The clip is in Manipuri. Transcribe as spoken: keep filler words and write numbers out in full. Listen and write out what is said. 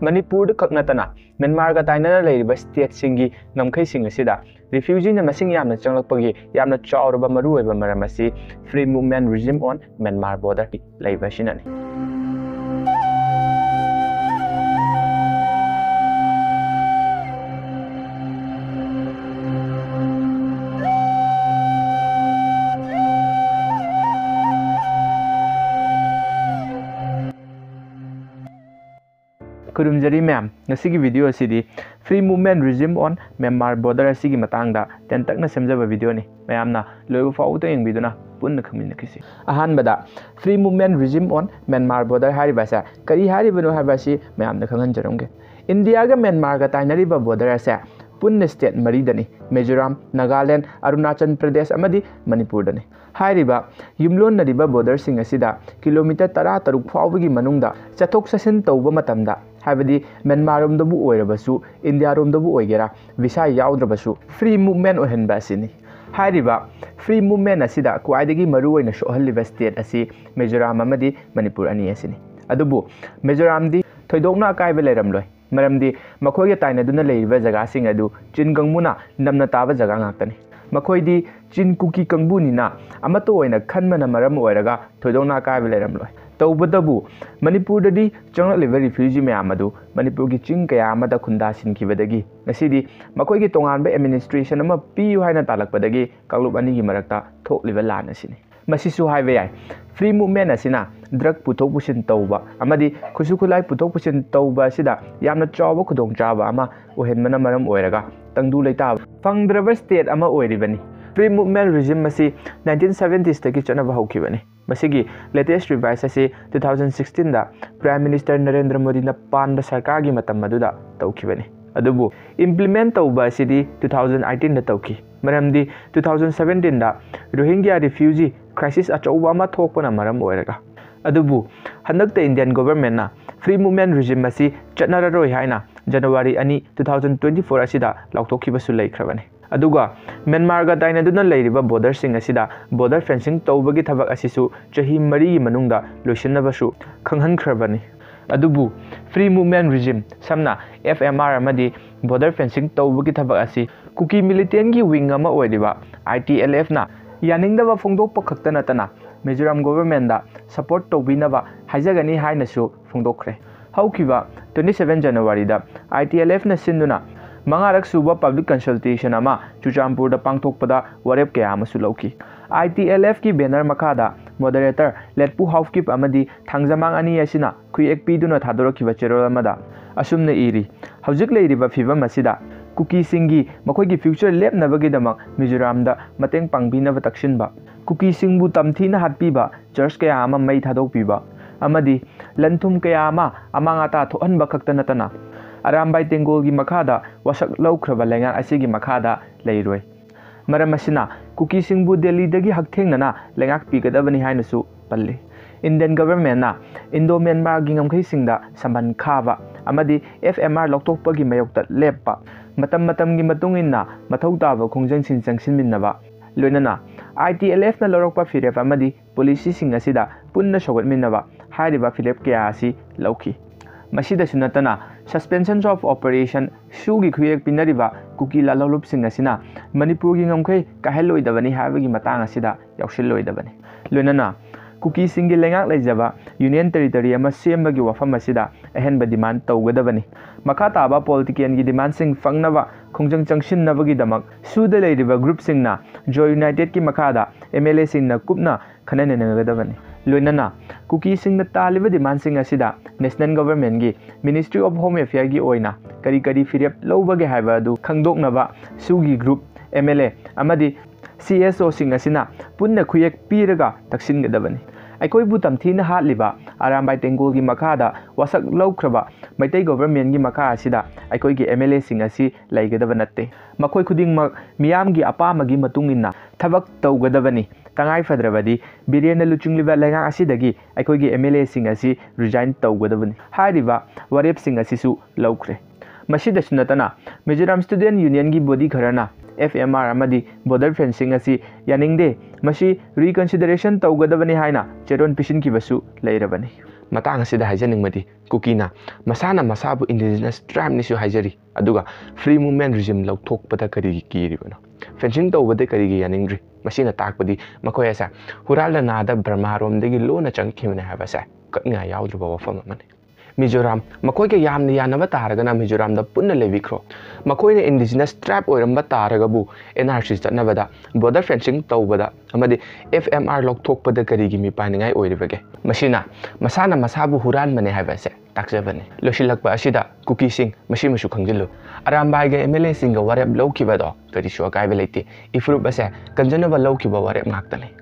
ꯃꯅꯤꯄꯨꯔꯗ ꯈꯛ ꯅꯠꯇꯅ ꯃ꯭ꯌꯥꯟꯃꯥꯔꯒ ꯇꯥꯏꯅꯅ ꯂꯩꯔꯤꯕ ꯁ꯭ꯇꯦꯠꯁꯤꯡꯒꯤ ꯉꯝꯈꯩꯁꯤꯡ ꯑꯁꯤꯗ ꯔꯤꯐ꯭ꯌꯨꯖꯤꯅ ꯃꯁꯤꯡ ꯌꯥꯝꯅ ꯆꯪꯂꯛꯄꯒꯤ ꯌꯥꯝꯅ ꯆꯥꯎꯔꯕ ꯃꯔꯨꯑꯣꯏꯕ ꯃꯔꯝ ꯑꯁꯤ Free Movement Regime on Myanmar Border ꯂꯩꯕ ꯑꯁꯤꯅꯅꯤ꯫ ꯈꯨꯔꯨꯝꯖꯔꯤ ꯃꯌꯥꯝ, ꯉꯁꯤꯒꯤ ꯚꯤꯗꯤꯑꯣ ꯑꯁꯤꯗꯤ Free Movement Regime on Myanmar Border ꯑꯁꯤꯒꯤ ꯃꯇꯥꯡꯗ ꯇꯦꯟꯇꯛꯅ ꯁꯦꯝꯖꯕ ꯚꯤꯗꯤꯑꯣꯅꯤ꯫ ꯃꯌꯥꯝꯅ ꯂꯣꯏꯕ ꯐꯥꯎꯕꯗ ꯌꯦꯡꯕꯤꯗꯨꯅ ꯄꯨꯟꯅ ꯈꯪꯃꯤꯟꯅꯈꯤꯁꯤ꯫ ꯑꯍꯥꯟꯕꯗ, Free Movement Regime on Myanmar Border ꯍꯥꯏꯔꯤꯕ ꯑꯁꯦ ꯀꯔꯤ ꯍꯥꯏꯔꯤꯕꯅꯣ ꯍꯥꯏꯕ ꯑꯁꯤ ꯃꯌꯥꯝꯗ ꯈꯪꯍꯟꯖꯔꯝꯒꯦ꯫ ꯏꯟꯗꯤꯌꯥꯒ ꯃ꯭ꯌꯥꯟꯃꯥꯔꯒ ꯇꯥꯏꯅꯔꯤꯕ ꯕꯣꯔꯗꯔ ꯑꯁꯦ ꯄꯨꯟꯅ ꯁ꯭ꯇꯦꯠ ꯃꯔꯤꯗꯅꯤ: ꯃꯤꯖꯣꯔꯥꯝ, ꯅꯥꯒꯥꯂꯦꯟ, ꯑꯔꯨꯅꯥꯆꯜ ꯄ꯭ꯔꯗꯦꯁ ꯑꯃꯗꯤ ꯃꯅꯤꯄꯨꯔꯗꯅꯤ꯫ ꯍꯥꯏꯔꯤꯕ ꯌꯨꯝꯂꯣꯟꯅꯔꯤꯕ ꯕꯣꯔꯗꯔꯁꯤꯡ ꯑꯁꯤꯗ ꯀꯤꯂꯣꯃꯤꯇꯔ ꯇꯔꯥ ꯇꯔꯨꯛ ꯐꯥꯎꯕꯒꯤ ꯃꯅꯨꯡꯗ ꯆꯠꯊꯣꯛ ꯆꯠꯁꯤꯟ ꯇꯧꯕ ꯃꯇꯝꯗ, ꯍꯥꯏꯕꯗꯤ ꯃ꯭ꯌꯥꯟꯃꯥꯔꯔꯣꯝꯗꯕꯨ ꯑꯣꯏꯔꯕꯁꯨ, ꯏꯟꯗꯤꯌꯥꯔꯣꯝꯗꯕꯨ ꯑꯣꯏꯒꯦꯔꯥ, ꯚꯤꯁꯥ ꯌꯥꯎꯗ꯭ꯔꯕꯁꯨ free movement ꯑꯣꯏꯍꯟꯕ ꯑꯁꯤꯅꯤ꯫ ꯍꯥꯏꯔꯤꯕ free movement ꯑꯁꯤꯗ ꯈ꯭ꯋꯥꯏꯗꯒꯤ ꯃꯔꯨꯑꯣꯏꯅ ꯁꯣꯛꯍꯜꯂꯤꯕ ꯁ꯭ꯇꯦꯠ ꯑꯁꯤ ꯃꯤꯖꯣꯔꯥꯝ ꯑꯃꯗꯤ ꯃꯅꯤꯄꯨꯔ ꯑꯅꯤ ꯑꯁꯤꯅꯤ꯫ ꯑꯗꯨꯕꯨ ꯃꯤꯖꯣꯔꯥꯝꯗꯤ ꯊꯣꯏꯗꯣꯛꯅ ꯑꯀꯥꯏꯕ ꯂꯩꯔꯝꯂꯣꯏ, ꯃꯔꯝꯗꯤ ꯃꯈꯣꯏꯒ ꯇꯥꯏꯅꯗꯨꯅ ꯂꯩꯔꯤꯕ ꯖꯒꯥꯁꯤꯡ ꯑꯗꯨ ꯆꯤꯟ ꯀꯥꯡꯕꯨꯅ ꯅꯝꯅ ꯇꯥꯕ ꯖꯒꯥ ꯉꯥꯛꯇꯅꯤ꯫ ꯃꯈꯣꯏꯗꯤ ꯆꯤꯟ ꯀꯨꯀꯤ ꯀꯥꯡꯕꯨꯅꯤꯅ ꯑꯃꯠꯇ ꯑꯣꯏꯅ ꯈꯟꯕꯅ ꯃꯔꯝ ꯑꯣꯏꯔꯒ ꯊꯣꯏꯗꯣꯛꯅ ꯑꯀꯥꯏꯕ ꯂꯩꯔꯝꯂꯣꯏ꯫ ꯇꯧꯕꯇꯕꯨ ꯃꯅꯤꯄꯨꯔꯗꯗꯤ ꯆꯪꯂꯛꯂꯤꯕ ꯔꯤꯐ꯭ꯌꯨꯖꯤ ꯃꯌꯥꯝ ꯑꯗꯨ ꯃꯅꯤꯄꯨꯔꯒꯤ ꯆꯤꯡ ꯀꯌꯥ ꯑꯃꯗ ꯈꯨꯟꯗꯥꯁꯤꯟꯈꯤꯕꯗꯒꯤ ꯉꯁꯤꯗꯤ ꯃꯈꯣꯏꯒꯤ ꯇꯣꯉꯥꯟꯕ ꯑꯦꯗꯃꯤꯅꯤꯁꯇ꯭ꯔꯦꯁꯟ ꯑꯃ ꯄꯤꯌꯨ ꯍꯥꯏꯅ ꯇꯥꯜꯂꯛꯄꯗꯒꯤ ꯀꯥꯡꯂꯨꯞ ꯑꯅꯤꯒꯤ ꯃꯔꯛꯇ ꯊꯣꯛꯂꯤꯕ ꯂꯥꯟ ꯑꯁꯤꯅꯤ꯫ ꯃꯁꯤꯁꯨ ꯍꯥꯏꯕ ꯌꯥꯏ, free movement ꯑꯁꯤꯅ ꯗ꯭ꯔꯒ ꯄꯨꯊꯣꯛ ꯄꯨꯁꯤꯟ ꯇꯧꯕ ꯑꯃꯗꯤ ꯈꯨꯠꯁꯨ ꯈꯨꯠꯂꯥꯏ ꯄꯨꯊꯣꯛ ꯄꯨꯁꯤꯟ ꯇꯧꯕ ꯑꯁꯤꯗ ꯌꯥꯝꯅ ꯆꯥꯎꯕ ꯈꯨꯗꯣꯡꯆꯥꯕ ꯑꯃ ꯑꯣꯏꯍꯟꯕꯅ ꯃꯔꯝ ꯑꯣꯏꯔꯒ ꯇꯪꯗꯨ ꯂꯩꯇꯥꯕ ꯐꯪꯗ꯭ꯔꯕ ꯁ꯭ꯇꯦꯠ ꯑꯃ ꯑꯣꯏꯔꯤꯕꯅꯤ꯫ Free Movement Regime ꯑꯁꯤ ꯅꯥꯏꯟꯇꯤꯟ ꯁꯕꯦꯟꯇꯤꯁꯇꯒꯤ ꯆꯠꯅꯕ ꯍꯧꯈꯤꯕꯅꯤ꯫ ꯃꯁꯤꯒꯤ latest revise ꯑꯁꯤ ꯇꯨ ꯊꯥꯎꯖꯟ ꯁꯤꯛꯁꯇꯤꯟꯗ Prime Minister ꯅꯔꯦꯟꯗ꯭ꯔ ꯃꯣꯗꯤꯅ ꯄꯥꯟꯕ ꯁꯔꯀꯥꯔꯒꯤ ꯃꯇꯝ ꯑꯗꯨꯗ ꯇꯧꯈꯤꯕꯅꯤ꯫ ꯑꯗꯨꯕꯨ implement ꯇꯧꯕ ꯑꯁꯤꯗꯤ ꯇꯨ ꯊꯥꯎꯖꯟ ꯑꯩꯠꯇꯤꯟꯗ ꯇꯧꯈꯤ, ꯃꯔꯝꯗꯤ ꯇꯨ ꯊꯥꯎꯖꯟ ꯁꯕꯦꯟꯇꯤꯟꯗ ꯔꯣꯍꯤꯡꯒ꯭ꯌꯥ refugee crisis ꯑꯆꯧꯕ ꯑꯃ ꯊꯣꯛꯄꯅ ꯃꯔꯝ ꯑꯣꯏꯔꯒ꯫ ꯑꯗꯨꯕꯨ ꯍꯟꯗꯛꯇ Indian governmentꯅ free movement regime ꯑꯁꯤ ꯆꯠꯅꯔꯔꯣꯏ ꯍꯥꯏꯅ ꯖꯅꯋꯥꯔꯤ ꯑꯅꯤ, ꯇꯨ ꯊꯥꯎꯖꯟ ꯇ꯭ꯋꯦꯟꯇꯤ ꯐꯣꯔ ꯑꯁꯤꯗ ꯂꯥꯎꯊꯣꯛꯈꯤꯕꯁꯨ ꯂꯩꯈ꯭ꯔꯕꯅꯤ꯫ ꯑꯗꯨꯒ ꯃ꯭ꯌꯥꯟꯃꯥꯔꯒ ꯇꯥꯏꯅꯗꯨꯅ ꯂꯩꯔꯤꯕ ꯕꯣꯔꯗꯔꯁꯤꯡ ꯑꯁꯤꯗ border fencing ꯇꯧꯕꯒꯤ ꯊꯕꯛ ꯑꯁꯤꯁꯨ ꯆꯍꯤ ꯃꯔꯤꯒꯤ ꯃꯅꯨꯡꯗ ꯂꯣꯏꯁꯤꯟꯅꯕꯁꯨ ꯈꯪꯍꯟꯈ꯭ꯔꯕꯅꯤ꯫ ꯑꯗꯨꯕꯨ Free Movement Regime, ꯁꯝꯅ F M R ꯑꯃꯗꯤ border fencing ꯇꯧꯕꯒꯤ ꯊꯕꯛ ꯑꯁꯤ ꯀꯨꯀꯤ militantꯒꯤ wing ꯑꯃ ꯑꯣꯏꯔꯤꯕ I T L Fꯅ ꯌꯥꯅꯤꯡꯗꯕ ꯐꯣꯡꯗꯣꯛꯄ ꯈꯛꯇ ꯅꯠꯇꯅ ꯃꯤꯖꯣꯔꯥꯝ governmentꯗ support ꯇꯧꯕꯤꯅꯕ ꯍꯥꯏꯖꯒꯅꯤ ꯍꯥꯏꯅꯁꯨ ꯐꯣꯡꯗꯣꯛꯈ꯭ꯔꯦ꯫ ꯍꯧꯈꯤꯕ twenty seven Januaryꯗ I T L Fꯅ ꯁꯤꯟꯗꯨꯅ ꯃꯉꯥꯔꯛ ꯁꯨꯕ public consultation ꯑꯃ ꯆꯨꯔꯆꯥꯟꯄꯨꯔꯗ ꯄꯥꯡꯊꯣꯛꯄꯗ ꯋꯥꯔꯦꯞ ꯀꯌꯥ ꯑꯃꯁꯨ ꯂꯧꯈꯤ꯫ I T L Fꯀꯤ banner ꯃꯈꯥꯗ moderator ꯂꯦꯠꯄꯨ ꯍꯥꯎꯀꯤꯞ ꯑꯃꯗꯤ ꯊꯥꯡꯖꯃꯥꯡ ꯑꯅꯤ ꯑꯁꯤꯅ ꯈꯨꯌꯦꯛ ꯄꯤꯗꯨꯅ ꯊꯥꯗꯣꯔꯛꯈꯤꯕ ꯆꯦꯔꯣꯜ ꯑꯃꯗ ꯑꯁꯨꯝꯅ ꯏꯔꯤ, "ꯍꯧꯖꯤꯛ ꯂꯩꯔꯤꯕ ꯐꯤꯕꯝ ꯑꯁꯤꯗ ꯀꯨꯀꯤꯁꯤꯡꯒꯤ ꯃꯈꯣꯏꯒꯤ future ꯂꯦꯞꯅꯕꯒꯤꯗꯃꯛ ꯃꯤꯖꯣꯔꯥꯝꯗ ꯃꯇꯦꯡ ꯄꯥꯡꯕꯤꯅꯕ ꯇꯛꯁꯤꯟꯕ, ꯀꯨꯀꯤꯁꯤꯡꯕꯨ ꯇꯝꯊꯤꯅ ꯍꯥꯠꯄꯤꯕ, church ꯀꯌꯥ ꯑꯃ ꯃꯩ ꯊꯥꯗꯣꯛꯄꯤꯕ ꯑꯃꯗꯤ ꯂꯟ ꯊꯨꯝ ꯀꯌꯥ ꯑꯃ ꯑꯃꯥꯡ ꯑꯇꯥ ꯊꯣꯛꯍꯟꯕ ꯈꯛꯇ ꯅꯠꯇꯅ ꯑꯔꯥꯝꯕꯥꯏ ꯇꯦꯡꯒꯣꯜꯒꯤ ꯃꯈꯥꯗ ꯋꯥꯁꯛ ꯂꯧꯈ꯭ꯔꯕ ꯂꯩꯉꯥꯛ ꯑꯁꯤꯒꯤ ꯃꯈꯥꯗ ꯂꯩꯔꯣꯏ꯫ ꯃꯔꯝ ꯑꯁꯤꯅ ꯀꯨꯀꯤꯁꯤꯡꯕꯨ ꯗꯦꯜꯂꯤꯗꯒꯤ ꯍꯛꯊꯦꯡꯅꯅ ꯂꯩꯉꯥꯛꯄꯤꯒꯗꯕꯅꯤ" ꯍꯥꯏꯅꯁꯨ ꯄꯜꯂꯤ꯫ Indian governmentꯅ Indo-Myanmarꯒꯤ ꯉꯝꯈꯩꯁꯤꯡꯗ ꯁꯝꯕꯟ ꯈꯥꯕ ꯑꯃꯗꯤ F M R ꯂꯧꯊꯣꯛꯄꯒꯤ ꯃꯥꯌꯣꯛꯇ ꯂꯦꯞꯄ, ꯃꯇꯝ ꯃꯇꯝꯒꯤ ꯃꯇꯨꯡ ꯏꯟꯅ ꯃꯊꯧ ꯇꯥꯕ ꯈꯣꯡꯖꯪꯁꯤꯡ ꯆꯪꯁꯤꯟꯃꯤꯟꯅꯕ, ꯂꯣꯏꯅꯅ I T L Fꯅ ꯂꯧꯔꯛꯄ ꯐꯤꯔꯦꯞ ꯑꯃꯗꯤ policyꯁꯤꯡ ꯑꯁꯤꯗ ꯄꯨꯟꯅ ꯁꯧꯒꯠꯃꯤꯟꯅꯕ ꯍꯥꯏꯔꯤꯕ ꯐꯤꯔꯦꯞ ꯀꯌꯥ ꯑꯁꯤ ꯂꯧꯈꯤ꯫ ꯃꯁꯤꯗꯁꯨ ꯅꯠꯇꯅ, Suspension of Operation SOOꯒꯤ ꯈꯨꯌꯦꯛ ꯄꯤꯅꯔꯤꯕ ꯀꯨꯀꯤ ꯂꯥꯜꯍꯧꯂꯨꯞꯁꯤꯡ ꯑꯁꯤꯅ ꯃꯅꯤꯄꯨꯔꯒꯤ ꯉꯝꯈꯩ ꯀꯥꯏꯍꯜꯂꯣꯏꯗꯕꯅꯤ ꯍꯥꯏꯕꯒꯤ ꯃꯇꯥꯡ ꯑꯁꯤꯗ ꯌꯥꯎꯁꯤꯜꯂꯣꯏꯗꯕꯅꯤ꯫ ꯂꯣꯏꯅꯅ ꯀꯨꯀꯤꯁꯤꯡꯒꯤ ꯂꯩꯉꯥꯛ ꯂꯩꯖꯕ Union Territory ꯑꯃ ꯁꯦꯝꯕꯒꯤ ꯋꯥꯐꯝ ꯑꯁꯤꯗ ꯑꯍꯦꯟꯕ demand ꯇꯧꯒꯗꯕꯅꯤ꯫ ꯃꯈꯥ ꯇꯥꯕ politicalꯒꯤ demandꯁꯤꯡ ꯐꯪꯅꯕ ꯈꯣꯡꯖꯪ ꯆꯪꯁꯤꯟꯅꯕꯒꯤꯗꯃꯛ SOOꯗ ꯂꯩꯔꯤꯕ groupꯁꯤꯡꯅ Joy Unitedꯀꯤ ꯃꯈꯥꯗ M L Aꯁꯤꯡꯅ ꯀꯨꯞꯅ ꯈꯟꯅ ꯅꯩꯅꯒꯗꯕꯅꯤ꯫ ꯂꯣꯏꯅꯅ ꯀꯨꯀꯤꯁꯤꯡꯅ ꯇꯥꯜꯂꯤꯕ demandꯁꯤꯡ ꯑꯁꯤꯗ national governmentꯀꯤ Ministry of Home Affairꯒꯤ ꯑꯣꯏꯅ ꯀꯔꯤ ꯀꯔꯤ ꯐꯤꯔꯦꯞ ꯂꯧꯕꯒꯦ ꯍꯥꯏꯕ ꯑꯗꯨ ꯈꯪꯗꯣꯛꯅꯕ SOOꯒꯤ group, M L A ꯑꯃꯗꯤ C S Oꯁꯤꯡ ꯑꯁꯤꯅ ꯄꯨꯟꯅ ꯈꯨꯌꯦꯛ ꯄꯤꯔꯒ ꯇꯛꯁꯤꯟꯒꯗꯕꯅꯤ꯫ ꯑꯩꯈꯣꯏꯕꯨ ꯇꯝꯊꯤꯅ ꯍꯥꯠꯂꯤꯕ ꯑꯔꯥꯝꯕꯥꯏ ꯇꯦꯡꯒꯣꯜꯒꯤ ꯃꯈꯥꯗ ꯋꯥꯁꯛ ꯂꯧꯈ꯭ꯔꯕ ꯃꯩꯇꯩ governmentꯀꯤ ꯃꯈꯥ ꯑꯁꯤꯗ ꯑꯩꯈꯣꯏꯒꯤ M L Aꯁꯤꯡ ꯑꯁꯤ ꯂꯩꯒꯗꯕ ꯅꯠꯇꯦ꯫ ꯃꯈꯣꯏ ꯈꯨꯗꯤꯡꯃꯛ ꯃꯤꯌꯥꯝꯒꯤ ꯑꯄꯥꯝꯕꯒꯤ ꯃꯇꯨꯡ ꯏꯟꯅ ꯊꯕꯛ ꯇꯧꯒꯗꯕꯅꯤ꯫ ꯇꯉꯥꯏ ꯐꯗ꯭ꯔꯕꯗꯤ ꯕꯤꯔꯦꯟꯅ ꯂꯨꯆꯤꯡꯂꯤꯕ ꯂꯩꯉꯥꯛ ꯑꯁꯤꯗꯒꯤ ꯑꯩꯈꯣꯏꯒꯤ M L Aꯁꯤꯡ ꯑꯁꯤ resign ꯇꯧꯒꯗꯕꯅꯤ ꯍꯥꯏꯔꯤꯕ ꯋꯥꯔꯦꯞꯁꯤꯡ ꯑꯁꯤꯁꯨ ꯂꯧꯈ꯭ꯔꯦ꯫ ꯃꯁꯤꯗꯁꯨ ꯅꯠꯇꯅ, Mizoram Student Unionꯒꯤ body ꯈꯔꯅ F M R ꯑꯃꯗꯤ border fencing ꯑꯁꯤ ꯌꯥꯅꯤꯡꯗꯦ, ꯃꯁꯤ reconsideration ꯇꯧꯒꯗꯕꯅꯤ ꯍꯥꯏꯅ ꯆꯦꯔꯣꯜ ꯄꯤꯁꯤꯟꯈꯤꯕꯁꯨ ꯂꯩꯔꯕꯅꯤ꯫ ꯃꯇꯥꯡ ꯑꯁꯤꯗ ꯍꯥꯏꯖꯅꯤꯡꯕꯗꯤ, ꯀꯨꯀꯤꯅ ꯃꯁꯥꯅ ꯃꯁꯥꯕꯨ indigenous tribeꯅꯤꯁꯨ ꯍꯥꯏꯖꯔꯤ, ꯑꯗꯨꯒ free movement regime ꯂꯧꯊꯣꯛꯄꯗ ꯀꯔꯤꯒꯤ ꯀꯤꯔꯤꯕꯅꯣ? Fencing ꯇꯧꯕꯗ ꯀꯔꯤꯒꯤ ꯌꯥꯅꯤꯡꯗ꯭ꯔꯤ? ꯃꯁꯤꯅ ꯇꯥꯛꯄꯗꯤ ꯃꯈꯣꯏ ꯑꯁꯦ ꯍꯨꯔꯥꯟ ꯂꯅꯥꯗ ꯕꯔꯃꯥꯔꯣꯝꯗꯒꯤ ꯂꯣꯟꯅ ꯆꯪꯈꯤꯕꯅꯤ ꯍꯥꯏꯕ ꯑꯁꯦ ꯀꯛꯅꯤꯡꯉꯥꯏ ꯌꯥꯎꯗ꯭ꯔꯕ ꯋꯥꯐꯝ ꯑꯃꯅꯤ꯫ ꯃꯤꯖꯣꯔꯥꯝ, ꯃꯈꯣꯏꯒ ꯌꯥꯝꯅ ꯌꯥꯅꯕ ꯇꯥꯔꯒꯅ ꯃꯤꯖꯣꯔꯥꯝꯗ ꯄꯨꯟꯅ ꯂꯩꯕꯤꯈ꯭ꯔꯣ꯫ ꯃꯈꯣꯏꯅ indigenous tribe ꯑꯣꯏꯔꯝꯕ ꯇꯥꯔꯒꯕꯨ NRC ꯆꯠꯅꯕꯗ, border fencing ꯇꯧꯕꯗ ꯑꯃꯗꯤ FMR ꯂꯧꯊꯣꯛꯄꯗ ꯀꯔꯤꯒꯤ ꯃꯤꯄꯥꯏꯅꯤꯡꯉꯥꯏ ꯑꯣꯏꯔꯤꯕꯒꯦ? ꯃꯁꯤꯅ ꯃꯁꯥꯅ ꯃꯁꯥꯕꯨ ꯍꯨꯔꯥꯟꯕꯅꯦ ꯍꯥꯏꯕ ꯑꯁꯦ ꯇꯥꯛꯆꯕꯅꯤ꯫ ꯂꯣꯏꯁꯤꯜꯂꯛꯄ ꯑꯁꯤꯗ ꯀꯨꯀꯤꯁꯤꯡ, ꯃꯁꯤꯃꯁꯨ ꯈꯪꯖꯤꯜꯂꯨ, ꯑꯔꯥꯝꯕꯥꯏꯒ MLAꯁꯤꯡꯒ ꯋꯥꯔꯦꯞ ꯂꯧꯈꯤꯕꯗꯣ ꯀꯔꯤꯁꯨ ꯑꯀꯥꯏꯕ ꯂꯩꯇꯦ꯫ ꯏꯐꯨꯔꯨꯞ ꯑꯁꯦ ꯀꯟꯖꯅꯕ ꯂꯧꯈꯤꯕ ꯋꯥꯔꯦꯞ ꯉꯥꯛꯇꯅꯤ꯫